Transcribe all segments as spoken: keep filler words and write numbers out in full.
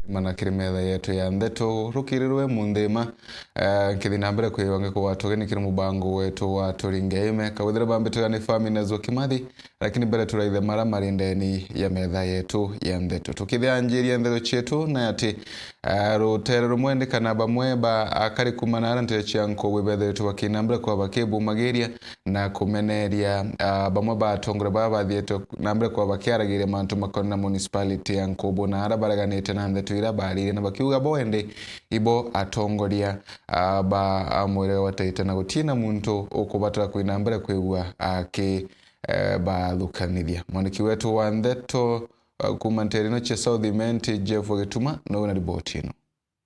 Mana kiri metha yetu ya ndeto rukirirwe munthima, eh, nkithi na mbere kwiwa ngikugwata ugeni kiri mubango wetu wa Turinge Ime. Kawithire bambitwe ni Famina Zukimathi, lakini mbere turaithe mara mari ndeni ya metha yetu ya ndeto. Tukithianjiria ndeto cietu na ati, eh, rutere rumwe ndi kana bamwe ba akari kuma na ara ntere cia Nkubu ibethiritwe bakina mbere kwa bakibumagiria na kumeneria, ah, bamwe ba atongoria baa bathiete na mbere kwa bakiaragiria mantu makonana na municipality ya Nkubu na ara bareganite na ndeto iria baririe na bakiuga bo ende ibo atongoria, ah, ba, ah, mwirega wa Taita na gutina muntu ukubatara kwina mbere kwigua aki, eh, bathukanithia. Mwandiki wetu wa ndeto, ah, kuma ntere ino cia South Imenti, Jeff Gituma, nowe na riboti ino.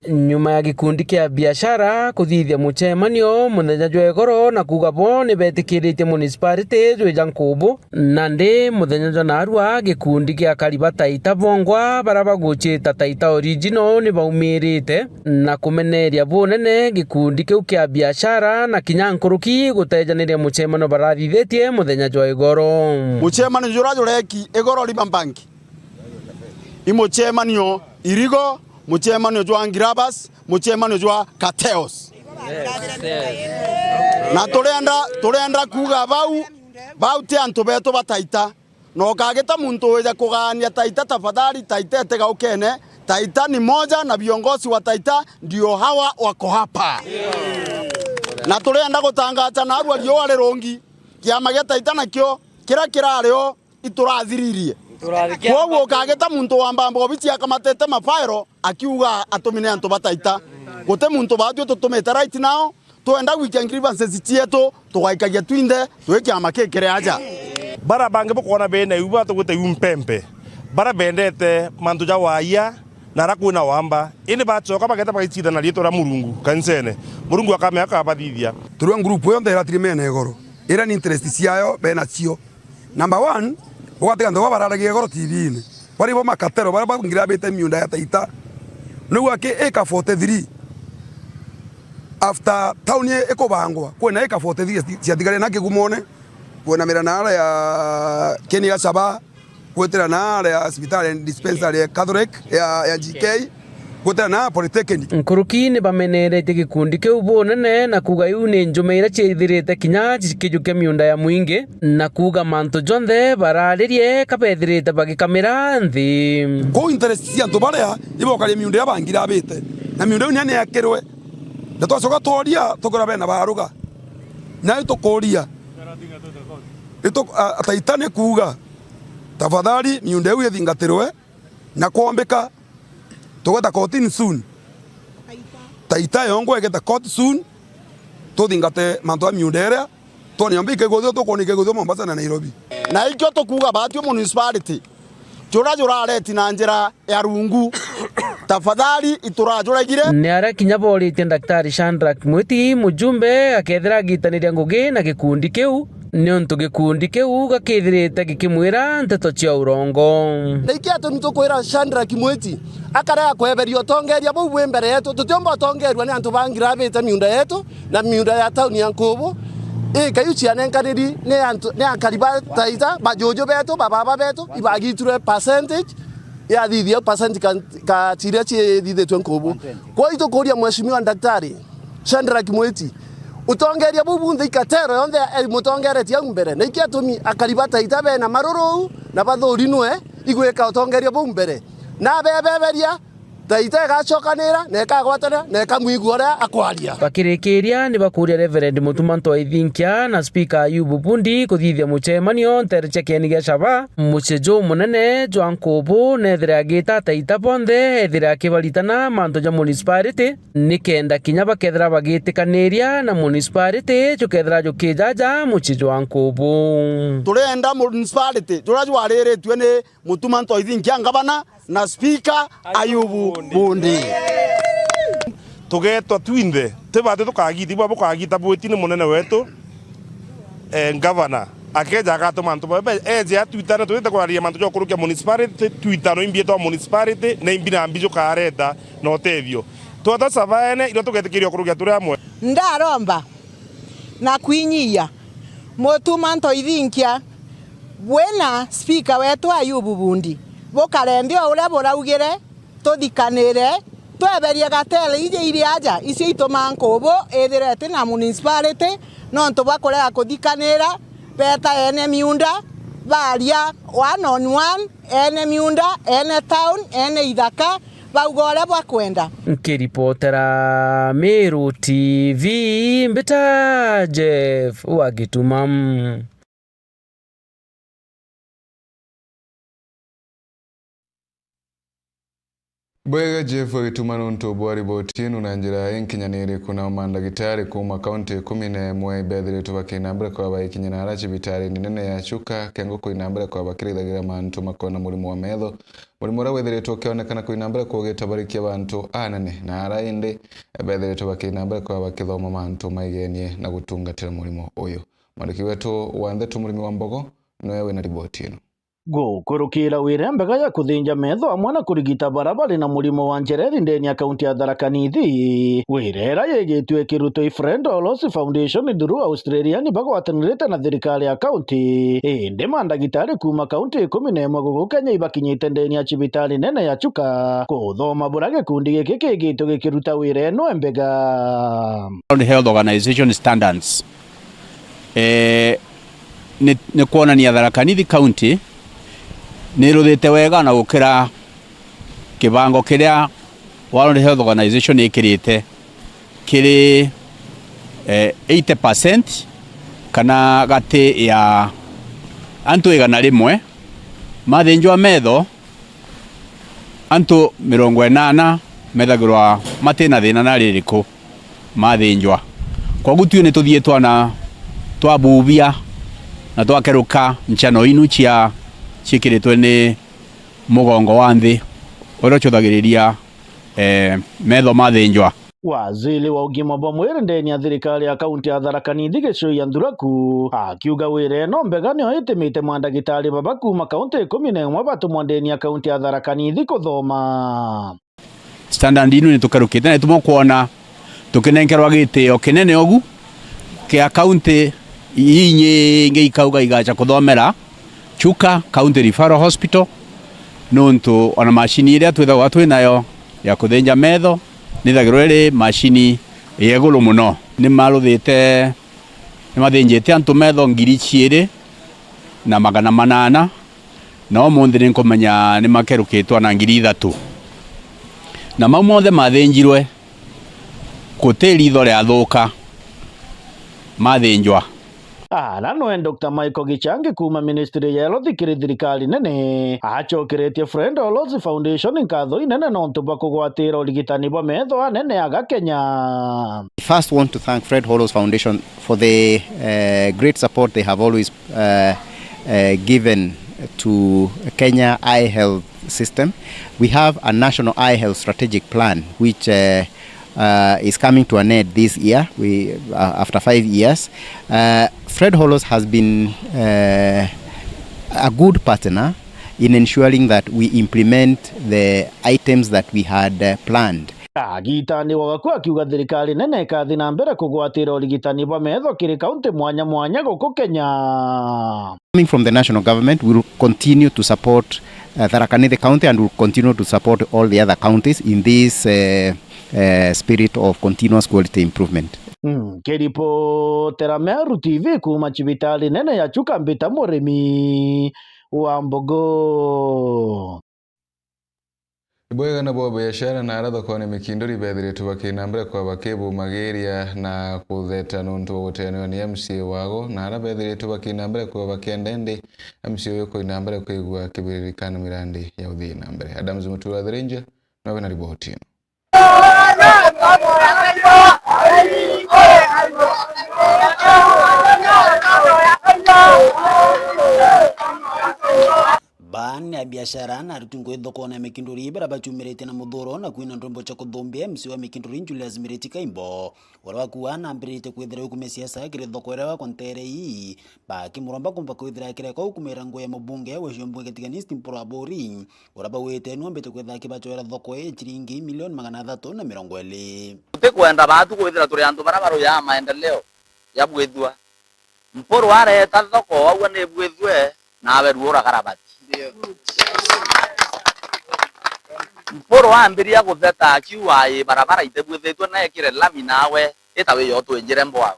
Nyuma ya gikundi kia biashara kuthithia mucemanio muthenya jwa igoro na kuuga bo ni betikiritie municipality jwija Nkubu, nandi muthenya jwa narua gikundi kia akari ba Taita bongwa bara bagucita Taita Original ni baumirite na kumeneria bunene gikundi kiu kia biashara na kinya nkuruki gutejaniria mucemanio barathithitie muthenya jwa igoro. Mucemanio jura jureki igoro Riverbank, i mucemanio irigo, mucemanio jwa Ngirabas, mucemanio jwa Kateos. Na turenda, turenda kuuga bau, bau ti antu betu ba Taita. Na ukagita muntu wija kugaania Taita, tafadhali, Taita itigaukene. Taita ni moja na viongozi wa Taita ndio hawa wako hapa. Na turenda gutangaza narua riua rirungi, kiama gia Taita nakio kira kirari o iturathiririe. Iturathiririe. Kwoguo ukagita muntu wa mbamba obici akamatete mafairo akiuga atumine antu ba Taita. Guti muntu batwi tutumite right now, twenda gwikia grievances cietu, tugaikagia twinthe, twi kiama kikiri aja. Bara bangi bukwona bena iu batugwite iu mpempe, bara bendete mantu ja waia na ara kwina wamba, indi bacoka bageta bagaicithana riitwa ria Murungu kanisene, Murungu akamea akabathithia. Turua group yonthe iratirimene igoro, iria ni interest ciayo benacio. Number one, ugatiga antu baba bararagia igoro T V-ini. Bari bo makatero, baria bangirabite miunda ya Taita. Niu aki ika forty-three. After town i-, ikubangwa, kwina ika forty-three cia-, ciatigare na Kigumone, kwinamira na ara ya Keni ya Saba, gwitira na ara ya cibitari ya dispensary ya Catholic, ya, ya G K, gutena polytechnic. Nkuruki ni bameneretie gikundi kiu bunene na kuuga iu ni njuma iria ciithirite kinya cikijukia miunda ya mwingi, na kuuga mantu jonthe bararirie ka bethirite bagikamira nthi. Kuu interest cia antu baria ibokaria miunda iria bangirabite, na miunda iu niyo niakirwe. Na twacoka tworia, tukwira bena baruga. Na itukuria, itu-, a-, Taita ni kuuga, tafadhali miunda iu ithingatirwe, na kwombika, tugweta kotini soon. Taita yongwa igeta court soon, tuthingate mantu a miunda iria, twone yomba ikaiguthio, tukwona ikaiguthio Mombasa na Nairobi. Na ikio tukuuga batwi municipality, jura jurareti na njira ya rungu, tafadhali iturajuragire. Ni aria kinya boritie Daktari Shadrack Mwiti, mujumbe, akethira agitaniria ngugi na gikundi kiu, niuntu gikundi kiu gakithirite gikimwira nteto cia urongo. Na iki atumi tukwira Shadrack Mwiti akarega kweberia utongeria buu bwi mbere yetu. Tutiumba utongerua ni antu bangirabite miunda yetu na miunda ya tauni ya Nkubu. Ika iu cianenkaniri ni antu, ni akari ba Taita, bajuju betu, bababa betu, ibagitirwe percentage yathithia percent ka, ka ciria ciithithitue Nkubu. Kwa hiyo tukuria Mheshimiwa Daktari Shadrack Mwiti, utongeria buu bunthe ikatero yonthe imutongeretie au mbere. Na iki atumi akari ba Taita bena maruru na bathurinwe igwika utongeria buu mbere. Na abebeberia, Taita igacokanira, na ikagwatanira, na ikamwigua uria akwaria. Bakirikiria, ni bakuria Reverend Mutuma Ntwaithinkia na Speaker Ayubu Bundi kuthithia mucemanio ntere cia kieni gia Shaba, mucii jumunene jwa Nkubu, nethire agita Taita bonthe, ethire akibaritana mantu ja municipality, nikenda kinya bakethira bagitikaniria na municipality jukethira jukijaja mucii jwa Nkubu. Turenda municipality juria jwariritue ni Mutuma Ntwaithinkia ngavana na Speaker Ayubu Bundi. Tugetwa twinthe, ti bati tukagita, ibwa bukagita bwiti ni munene wetu, eh, ngavana. Akeja agatuma antu bawe, eje atwitane, twite kwararia mantu ja ukurukia municipality, twitano imbi twa municipality, na imbi na mbi jukareta na utethio. Twata sabaene, irio tugetikiria ukurukia turi amwe. Ndaromba na kwinyia Mutuma Ntwaithinkia, bwina speaker wetu Ayubu Bundi, bukare nthi o uria buraugire, Tuthikanire, tweberie gatele iji iri aja, icio itumaa nkubu ithire iti na municipality, nontu bwa kurega kuthikanira, beta ene miunda, baria one on one, ene miunda, ene town, ene ithaka, bauga uria bakwenda. Nkiripotera Meru T V, mbita Jeff wa Gituma. Bwega Jeff Gituma nontu bwa riboti ino na njira inkinyaniriku. Nao mandagitari kuuma kaunti ikumi na imwe ibethiritwe bakinambira kwa baikinya nara cibitari nene ya Chuka, kengo kuinambira kwa bakirithagira mantu makona murimo wa metho, murimo uria withiritwe ukionekana kuinambira kugita barikia bantu anene, na ara indi bethiritwe bakinambira kwa bakithoma mantu maigenie na gutungatira murimo uyu. Mwandiki wetu wa ndeto Murimi wa Mbogo noe wina riboti ino. Gukurukira wira mbega ya kuthinja metho amwe na kurigita bara bari na murimo wa njereri ndeni ya kaunti ya Tharaka Nithi. Wira ira yigitue ikirutwa i Fred Hollows Foundation through Australia ni bagwatanirite na thirikari ya kaunti. Indi mandagitari kuuma kaunti ikumi na imwe guku Kenya ibakinyite ndeni ya cibitari nene ya Chuka kuthoma buria gikundi giki kigitwe gikiruta wira ino mbega. World Health Organization standards. Eh, ni, ni kwonania Tharaka Nithi County ni iruthite wega na gukira kibango kiria World Health Organization ikirite kiri, eh, eighty percent kana gati ya antu igana rimwe mathinjwa metho, antu mirongo inana methagirwa mati na thina na ririku mathinjwa. Kwogu tui ni tuthii twana twabubia na twakeruka nchano inu cia ciikiritwe ni mugongo wa nthi uria ucuthagiriria, eh, metho mathinjwa. Waziri wa ugima bwa mwiri ndeni ya thirikari ya kaunti ya Tharaka Nithi Gicui ya Nthuraku akiuga wira ino mbega nio itimite mandagitari baba kuuma kaunti ikumi na imwe batumwa ndeni ya kaunti ya Tharaka Nithi kuthoma. Standard inu ni tukerukite na itumwa kwona tukinenkerwa gitio kinene ugu kia kaunti inyingi ikauga igacha kuthomera Chuka County Referral Hospital, nontu ona macini iria twithagwa twi nayo ya kuthinja metho nithagirwa iri macini ya iguru muno. Ni maruthite, ni mathinjite antu metho ngiri ciiri na magana manana, na umunthi ni nkumenya ni makerukitwa na ngiri ithatu. Na mau monthe mathinjirwe, guti ritho riathuka mathinjwa. Ara noe Doctor Michael Gichangi kuuma ministry ya health kiri thirikari nene, acokeretie Fred Hollows Foundation nkatho inene nontu bwa kugwatira urigitani bwa metho anene aga Kenya. I first want to thank Fred Hollows Foundation for the, uh, great support they have always, uh, uh, given to Kenya eye health system. We have a national eye health strategic plan which, uh, uh, is coming to an end this year, we, uh, after five years. Uh, Fred Hollows has been, uh, a good partner in ensuring that we implement the items that we had, uh, planned. Agitani wa gaku akiuga thirikari nene ikathi na mbere kugwatira urigitani bwa metho kiri kaunti mwanya mwanya guku Kenya. Coming from the national government, we will continue to support, uh, Tharaka Nithi County and will continue to support all the other counties in this, uh, uh, spirit of continuous quality improvement. Mm, kiripotera Meru T V kuuma cibitari nene ya Chuka, mbita Murimi wa Mbogo. Ibwega nabo biashara na ara thokone Mikinduri bethiritwe bakinambira kwa bakibumagiria na kutheta nontu wa guteanirwa ni M C A wago, na ara bethiritwe bakinambira kwa bakienda indi M C A uyu kuinambira kwigua kibiririkana mirandi ya uthii na mbere. Adams Mutua the Ranger, nobe na riboti ino. Baa ni abiashara na aruti ngugi thokone ya Mikinduri baria baciumiritie na muthuro na kwina ndwimbo cia kuthumbia M C A wa Mikinduri Julius Miriti Kaimbo, uria wakuuga nambiritie kwithira ukumia siasa kiri thoko iria yagwakwa ntere ii, bakimuromba kumba kwithira akireka ukumira ngugi ya mubunge wa Icio Mbunge Tigania East Mpuru Aburi, uria baugite nuambite kwithira akibacwera thoko ii ciringi milioni magana athatu na mirongo iri. Tutikwenda baatu kwithira turi antu baria baruyaa maendeleo jabwithua. Mpuru areeta thoko, augua nibwithue, nawe ruura karabati. Ndio. Mpuru aambiria gutheta akiuga, "Ii barabara itibwithitue na ikire lami nawe, ita wiyo twinjire mbwao."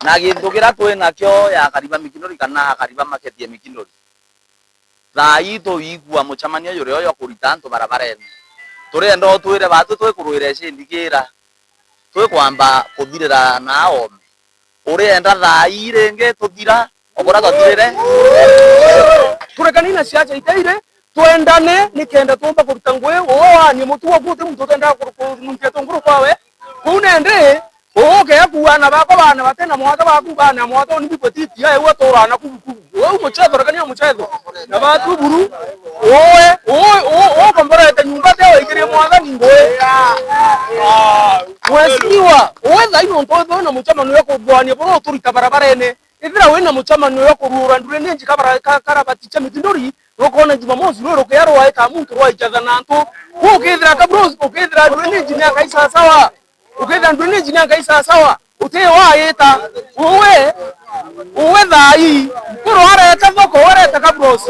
Na gintu kiria twi nakio ya Kariba Mikinori kana Kariba Market ya Mikinori, thaa ii tuigua mucemanio juria uyo kurita antu barabarene. Turienda utwire baatu twikurwira icindikira, twikwamba kuthirira na aome. Urienda thaa ii ringi tuthira o buria twathirire? Turekani na ciaca itairi, twendane nikenda tuumba kuruta ngui. Uu waanie mutugo, kuu ti muntu utendaga kuru-, kurunkia tunguru kwawe. Kuu nandi, uu ukea kuuga aana bakwa baana bati na mwatho, baku baana mwatho, uni bibwe titi, ae uu aturaa na kubu kubu. Uu mucetho, rekania mucetho. Na batu buru, uwe, uu, uu, uu ukomborete nyumba, ti waikirie mwathani ngui. Mheshimiwa, uwe thaa ii nontu withirwe na mucemanio jwa kuthwania buria uturita barabarene. Ethira wina mucemanio jwa kuruura drainage kabara-, ka-, karabati cia Mikinori, rukoona Jumamosi rwi rukia rwaita muntu rwaicatha na antu. Kuu ukethira kabros, ukethira drainage ni akai sawasawa. Ukethira drainage ni akai sawasawa. Uti waita. Uwe, uwe thaa ii. Kuru areta thoko, areta kabros.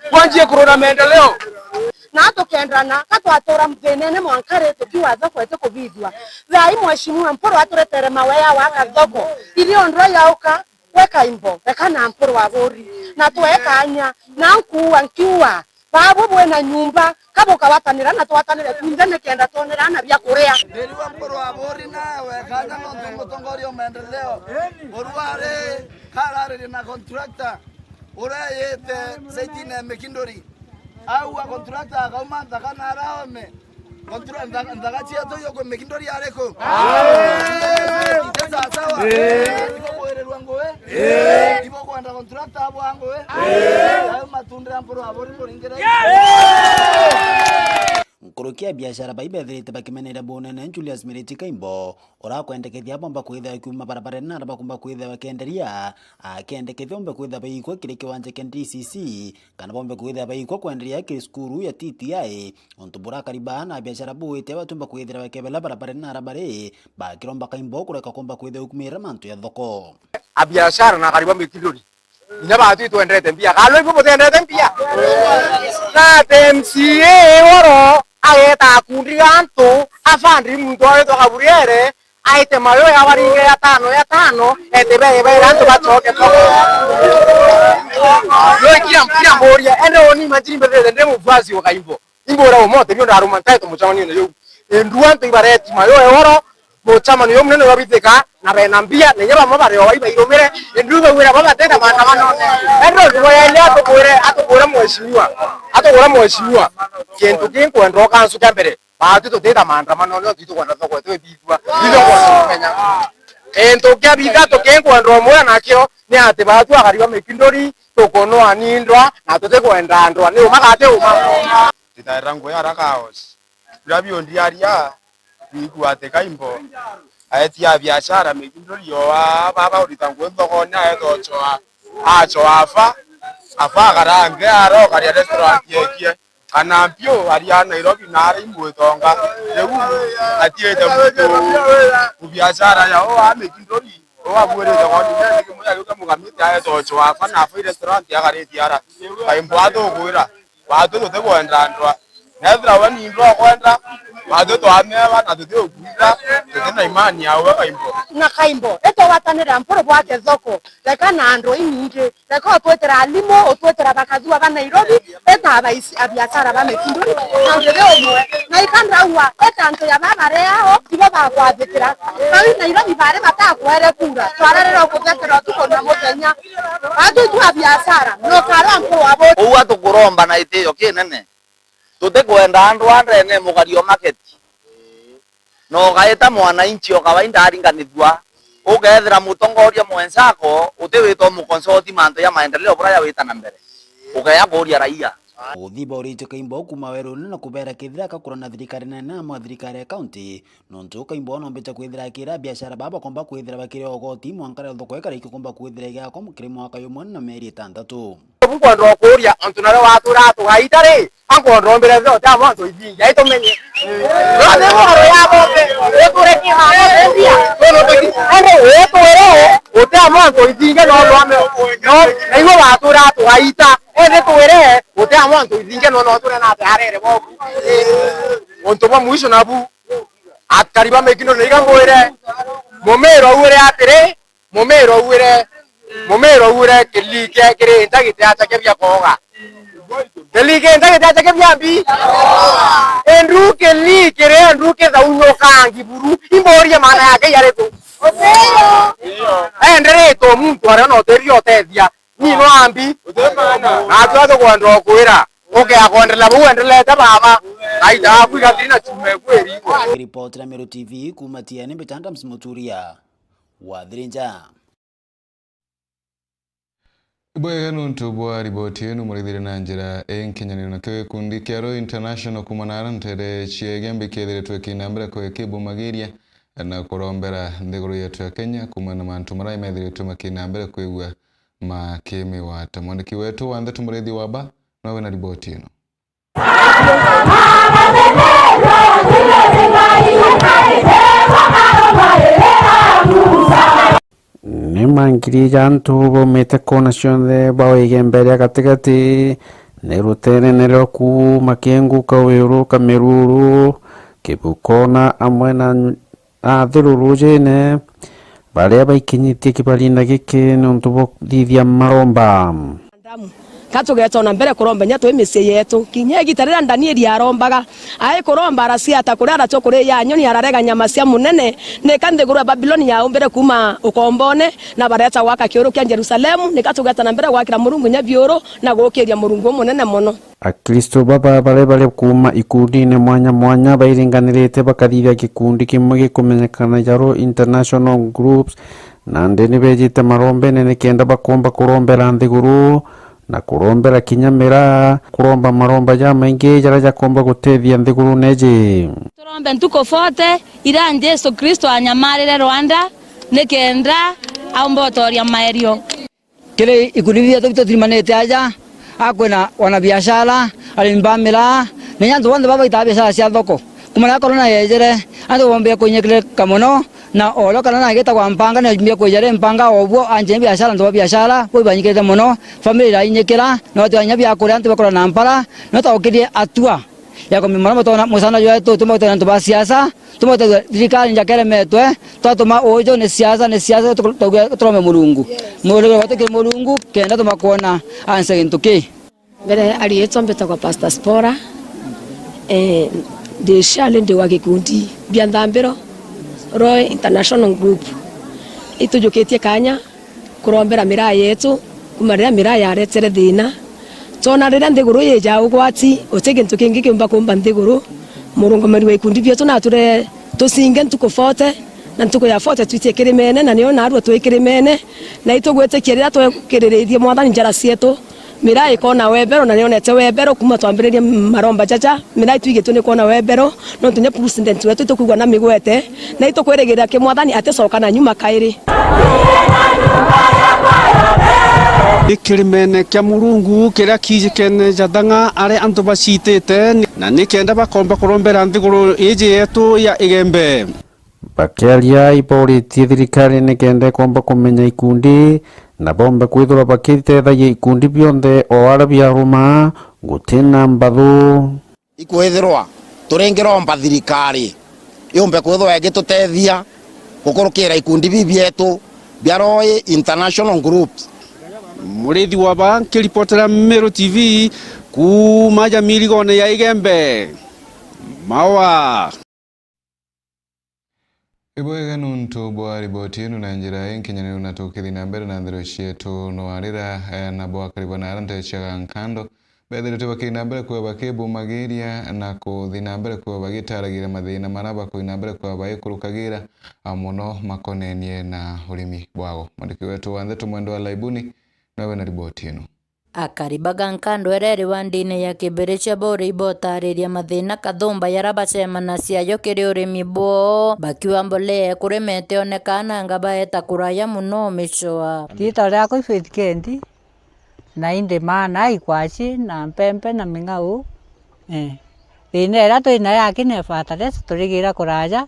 Twanjie kurura maendeleo. Na tukendana, ka twatura thinene mwanka ri tukiuga thoko itikubithua. Thaa ii Mheshimiwa Mpuru aturetere mawea waka thoko. Irio ndro yauka, we Kaimbo, reka na Mpuru wa Buri, na twe kaanya, na nkuuga nkiuga, babu bwina nyumba, ka bukawatanira na twatanire twinthe nikenda twonere aana bia kuria. Ndiriwa Mpuru wa Buri nawe kaanya nontu mutongoria o maendeleo. Urwari kararirie na contractor uria yite saitine Mikinori. Au a contractor akauma nthaka na araome. Kontra-, ntha-, nthaga cietu iu kwi Mikinori ariku? Ite sawasawa? Ibo kwirirwa ngui? Ibo kwenda contractor abwa ngui? Ayo matundira Mpuru wa Buri muringire. Nkuruki a biashara bai bethirite bakimeneria bunene Julius Miriti Kaimbo, urakwendekethia bomba kwithirwa kiuma barabarene na ara bakumba kwithirwa bakienderia, akendekethia bombe kwithirwa baikwa kiri kiwanja kia D C C, kana bombe kwithirwa baikwa kwenderia kiri cukuru ya T T I, untu buria akari baa na abiashara buite batumba kwithirwa bakebela barabarene na ara bari bakiromba Kaimbo kureka kumba kwithirwa ukumira mantu ya thoko. Abiashara na akari ba Mikinori, inya baatu itwendete mbia, kana ibu butendete mbia? Na ati M C A woro ageta akundi ga antu, afandi muntu aritwa Gabriele, aite mayo ya baringe ya tano, ya tano, ete bee, bee, antu bacoke thoko. Yo, kila, kila mburia, ende oni imagine mbethete ndi mufuasi wa Kaimbo. Imbura Omote, bio ndaruma ntaito mucemanio na yo. Endu antu ibareti mayo eworo, mucemanio yo munene wabitika, na bena mbia, na inya bamwe bare o bairumire, endu bagwira baba tenda maandamano. Ende ndugo ya ile atukwire, atukwire mheshimiwa. Atukwire mheshimiwa. Kintu kinkwenda ukansu kia mbere. Baatu tutita maandamano, nio tukwenda thoko yetu ibithua. Ithukwenda kumenya. Into kia bitha tukinkwenda umwe nakio ni ati baatu akari ba Mikinori tukunwa ni ndwa na tutikwenda ndwa. Ni uma kana ti uma? Titaira ngugi ara chaos. Biria biondiaria, bigua ati Kaimbo aetia biashara Mikinori yo aa, baba urita ngugi thokone aeta ucoa, acoa afa, afa akarange ara ukaria restaurant yekie. Kana mpio aria Nairobi na aria imwitonga. Riu atiite muntu biashara ya o a Mikinori, o abuirite koni nene kimwe agiuka mugamite aeta ucoa afa na afa i restaurant akariti ara. Kaimbo atukwira, baatu tutikwenda ndwa. Na ethira we ni ndwa ukwenda, baatu twameba na tutiukwita, tuti na imani yawe Kaimbo. Na Kaimbo, itwawatanira Mpuru bwake thoko, reka na andu inyingi. Reka utwitira alimu, utwitira bakathua ba Nairobi, eta abaisi-, abiashara ba Mikinori, na nthiri umwe. Na ikandaua, eta antu ya babareao, tibo bakwathikira. Bau Nairobi bari batakwere kura, twararira ukuthetera utuku na muthenya. Batu tu abiashara, no kara mpu wa bo. Uu atukuromba na itio kinene. Tutikwenda andu a ndene mugario market. Na ugaita mwananchi o kawaida aringanithua, ukeethira mutongoria mwenzako utiwita umuconsult mantu ya maendeleo buria yawita na mbere. Ukeya kuuria raia. Uthiba uritio Kaimbo kuuma werune na kubera kethira akakura na thirikari nene amwe thirikari ya county, nontu Kaimbo anombete kwithira akira biashara baba bakomba kwithira bakiri ogoti mwanka ria thoko ikara ikikomba kwithira igiakwa kiri mwaka yumwe na mieri itantatu. Bukwenda kuuria, antu nario watura tugaita ri, ankwenda ombire thio ta mwanto ithingi, ai tumenye. Rothe boro ya bombe, uture kima mbia, tono tuti, ende wetwire, utia mwanto ithingi no twame, no, na iwe watura tugaita, ende twire, utia mwanto ithingi. Ninge nona uture na atarere bobu. Untu bwa mwisho nabu, akari ba Mikindo niga mbwire, mumiro uire atiri, mumiro uire, mumiro uire kilike kiri nta gitiacha kibia koga. Kilike nta gitiacha kibia mbi. Endu kilike ri endu kithaunukangi buru. Imboria maana yake yariku? Enderetwo muntu aria no teria utethia. Ni no ambi. Natwe tukwenda ukwira. Ukea kwendelea bau endelete baba. Aita aku igathiri na chuma iku iringo. Ripoti ya Meru T V kuuma Tiani, mbita Adams Muturia wa Thirinja. Ibwega nuntu bwa riboti inu murithire na njira inkinyaniro, nakio gikundi kia Royal International kuuma nara ntere cia Igembe kiethiritwe kina mbere kwekibumagiria na kurombera nthiguru yetu ya Kenya kuuma na mantu maria methiritwe makina mbere kwigua makimigwata. Mwandiki wetu wa ntheto Murithi Waba nowe na riboti ino. Ni mangiri ja antu baumite kona cionthe ba Igembe ria gatigati, ni ruterene rwa kuuma Kiengu, Kawiru, Kamiruru, Kibukona amwe na na athuru rujine baria baikinyitie kibarinda giki niuntu bwa kuthithia maromba. Ka tugeeta na mbere kuromba inya twi micii yetu. Kinya igita riria Danieli arombaga, ai kuromba arasiata kuria aratua kuriia nyoni, ararega nyama cia munene, nika nthiguru ya Babiloni yaumbire kuuma ukombone, na bareeta gwaka kiuru kia Jerusalemu. Nika tugeeta na mbere gwakira Murungu inya biuru na gukiria Murungu umunene mono. Akristo baba baria bari kuuma ikundine mwanya mwanya bairinganirite bakathithia gikundi kimwe gikumenyekana ja Royal International Groups, nandi ni bejite marombene nikenda bakomba kurombera nthiguru na kurombera kinya miraa, kuromba maromba jamaingi jaria jakomba gutethia nthiguru neji. Turombe ntuku forty iria Jesu Kristo anyamarire Rwanda nikenda aumbe utoria maerio. Kiri ikundi bietu bitutirimanite aja, akwina wanabiashara, arimi ba miraa, na inya antu bonthe baba baitaga biashara cia thoko. Kuma riria corona yejire, antu bombire kuinyikirika mono, na o uria corona yagitagwa mpanga, ni yombire kuija ri mpanga o buo, anjia biashara, antu ba biashara, bo ibainyikirite mono, family irainyikira, na watu inya bia kuria, antu bakura na mpara, na twaukithie atua. Ya kumenya maria mutona musana jwetu, tumwe twina antu ba siasa, tumwe twa thirikari njakeremetwe, twatuma uju ni siasa, ni siasa, tu-, tu-, turome Murungu. Murungu wetu kiri Murungu, kenda tumakwona anse gintu ki. Mbere ariitwa mbitagwa Pastor Spora, eh, ndi shale ndi wa gikundi bia nthambiro, Royal International Group. Itujukitie kanya kurombera miraa yetu, kuma riria miraa yaretere thina. Twona riria nthiguru yija ugwati, uti gintu kingi kiumba kumba nthiguru. Murungamiri wa ikundi bietu nature tucinge ntuku forty, na ntuku ya forty twitie kirimene, na nio narua twi kirimene, na itugwitikia riria twekiriririe Mwathani njara cietu, miraa ikona webero, na nionete webero kuma twambiririe maromba jaja. Miraa itwigitwe ni kwona webero, nontu nya president wetu itukwigua na migwete, na itukwirigira ki Mwathani aticoka na nyuma kairi. Ni kirimene kia Murungu kiria kijikene ja thang'a aria antu bacitite, na nikenda bakomba kurombera nthiguru iji yetu ya Igembe. Bakiaria, ibauritie thirikari nikenda ikomba kumenya ikundi, na bombe kwithirwa bakitethagia ikundi bionthe o aria biaruma, gutina mbathu. Ikwithirwa turingiromba thirikari yumbe kwithirwa igitutethia gukurukira ikundi biu bietu bia Royal International Groups. Murithi Waba nkiripotera Meru T V kuuma ja mirigone ya Igembe. Mawa. Ibwega nuntu bwa riboti ino na njira inkinyaniriru, na tukithi na mbere na nthero cietu, nwarira, eh, na bwakari bwa nara ntecia ga nkando, bethiritwe bakiri na mbere kwithirwa bakibumagiria na kuthi na mbere kwithirwa bagitaragiria mathina maria bakuthi na mbere kwithirwa bagikurukagira, a, mono makonenie na urimi bwao. Mwandiki wetu wa ntheto Mwendwa Laibuni nowe na riboti ino. Akari ba Gankando iria iri wandine ya Kibirichia buri ibotaariria mathina kathumba jaria bacemanagia najo kiri urimi bwoo, bakiuga mbolea ikurima itionekaa nanga baeta kuraya mono micwa. Riitwa riakwa i Faith Kendi, na indimaa na ikwaci, na mpempe, na ming'au. Ee. Thina iria twi nayo aki ni fertilizer, turigira kuraja,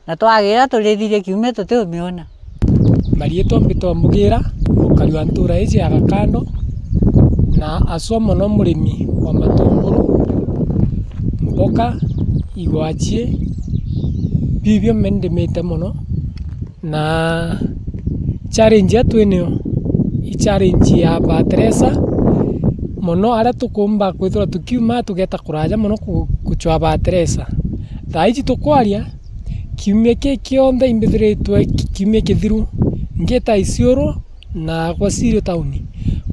na twagira turithirie kiumia tutiumiona. Mariitwa mbitwa Mugira, mukari wa ntuura iji ya Gakando, na aswa mono murimi Matunguru, mboka, igwachie, biu bionthe ndimite mono, na challenge ya twinio i challenge ya bateresa mono, aria tukumba kwithirwa tukiuma tugeta kuraja mono ku-, gucwa bateresa. Thaa iji tukwaria, kiumia ki kionthe imbithiritwe ki-, kiumia kithiru ngita Isiolo, na gwa Sirio tauni,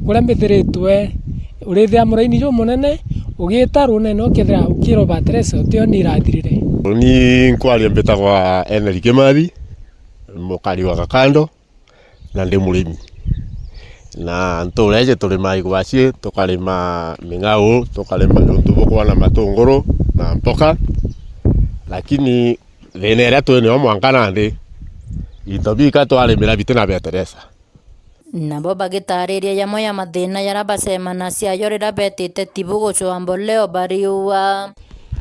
kuria mbithiritwe urithia muraini jumunene, ugita runene ukethira ukirwa bateresa utio ni irathirire. Ni nkwaria mbitagwa Henry Kimathi, mukari wa Gakando, na ndi murimi. Na ntura iji turimaa igwachie, tukarima ming'au, tukarima niuntu bukwona matunguru na mboka, lakini thina iria twinio mwanka nandi, into bika twarimira biti na beteresa. Nabo bagitaariria jamwe ya mathina jaria bacemanagia najo riria betite tibu gucwa mboleo bariua.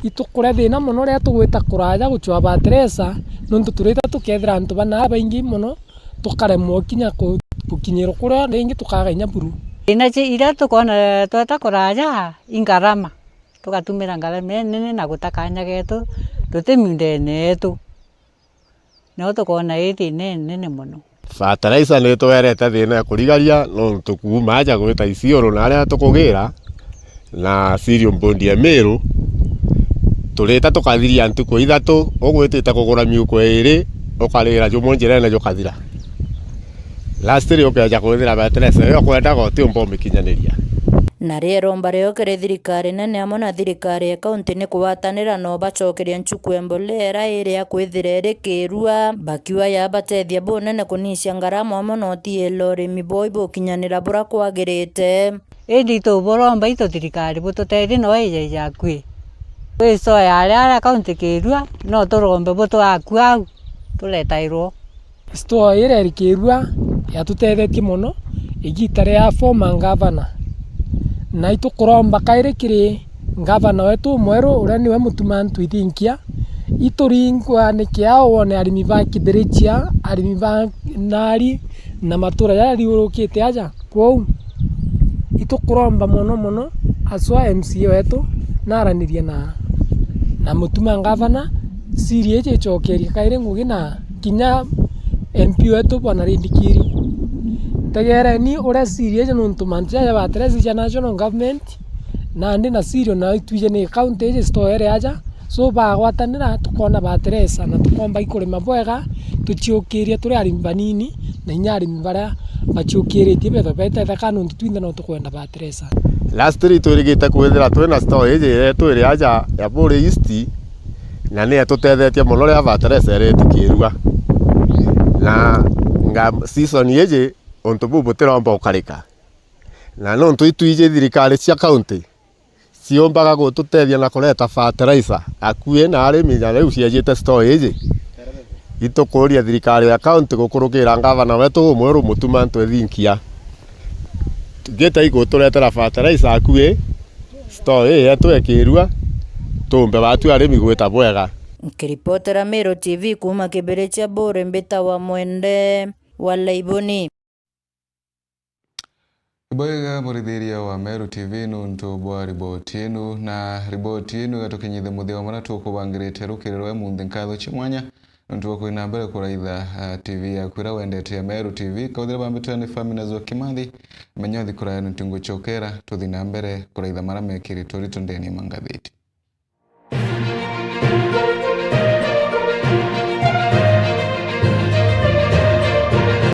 Itukuria thina mono riria tugwita kuraja gucwa bateresa, nontu turita tukethira antu bana babaingi mono, tukaremwa kinya ku-, gukinyirwa kuria ringi tukaga inya buru. Thina ci-, iria tukwona tweta kuraja i ngarama, tugatumira ngarama inene na guta kanya getu tuti miundene yetu. Nio tukwona ii thina inene mono. Fertilizer ni itwerete thina ya kurigaria, nontu kuuma aja gwita Isiolo na aria tukugira na Cereal Board ya Meru, turita tukathiria ntuku ithatu, ugwitite kugura miuko iiri, ukariira jumwe njirene jukathira. Lastly, ukeja kwithira fertilizer iyo ukwendaga utiumba umikinyaniria. Na riero mbario kiri thirikari nene amwe na thirikari ya kaunti ni kugwatanira no bacokeria nchuku ya mbolea iria iria kwithira iri kirua, bakiuga yabatethia bunene kunyicia ngarama amwe na utiila urimi bwao ibukinyanira buria kwagirite. Indi ituburomba itu thirikari bututethie no ije ijakui. Twi store ya aria aria kaunti kirua, no turombe butwakua au, turetairwo. Store iria iri kirua yatutethetie mono igita ria former ngavana, na itukuromba kairi kiri ngavana wetu umweru uria niwe Mutuma M'Ethingia, ituringwa ni kiao wone arimi ba Kibirichia, arimi ba Nari na matura jaria jariurukite aja. Kwou itukuromba mono mono, aswa M C A wetu naranirie na, na Mutuma ngavana, siri iji icokerie kairi ngugi na kinya M P wetu Bwana Rindikiri. Tegereni uria siri iji, nontu mantu jaja bateresi ja national government, nandi na siri ona itwije ni county iji store iri aja, so bagwatanira tukona bateresa na tukomba ikurima bwega, tuciukirie turi arimi banini na inya arimi baria baciukiritie bethwe betetheka, nontu twinthe no tukwenda bateresa. Lastly, twirigite kwithira twina store iji yetu iri aja ya Buuri East, na ni yatutethetie mono riria fertilizer iri itikirua. Na nga season iji untu buu butiromba ukarika. Na nontu itwiji thirikari cia county ciumbaga gututethia na kureta fertilizer akui na arimi na riu ciejite store iji, itukuria thirikari ya county gukurukira ngavana wetu umweru Mutuma M'Ethingia, ngitai guturetera fertilizer akui, store ii yetu ikirua, tumbe batu arimi gwita bwega. Nkiripotera Meru T V kuuma Kibirichia Buuri, mbitawa Mwende wa Laiboni. Ibwega murithiria wa Meru T V nuntu bwa riboti inu, na riboti inu igatukinyithia muthia wa maria tukubangirite rukiri rwa imunthi. Nkatho cia mwanya nuntu bwa kuthi na mbere kuraitha, ah, T V yaku iria wendete ya Meru T V. Kauthira bambitira ni Famina Zwa Kimathi, menya uthi kuraya nuntu ngucokera, tuthi na mbere kuraitha maria mekiritwe uritu ndene ya mangathiti.